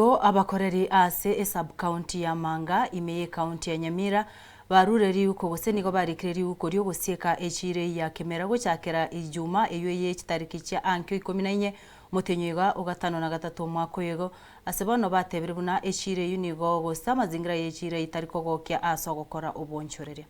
Nigo abakoreri ase esub-county ya Manga ime y'ecounty ya Nyamira barure riuko gose nigo barikire riuko ri'ogosieka echiiro eyio ya Kemera gochakera Ijumaa eyio eye chitariki chia ankio ikomi na inye omotienyi oiga o gatano na gatato omwaka oyo igo. Ase bono batebire buna echiiro eyio nigo gose amazingira y'echiiro eyio tari kogokia ase ogokora obonchoreria.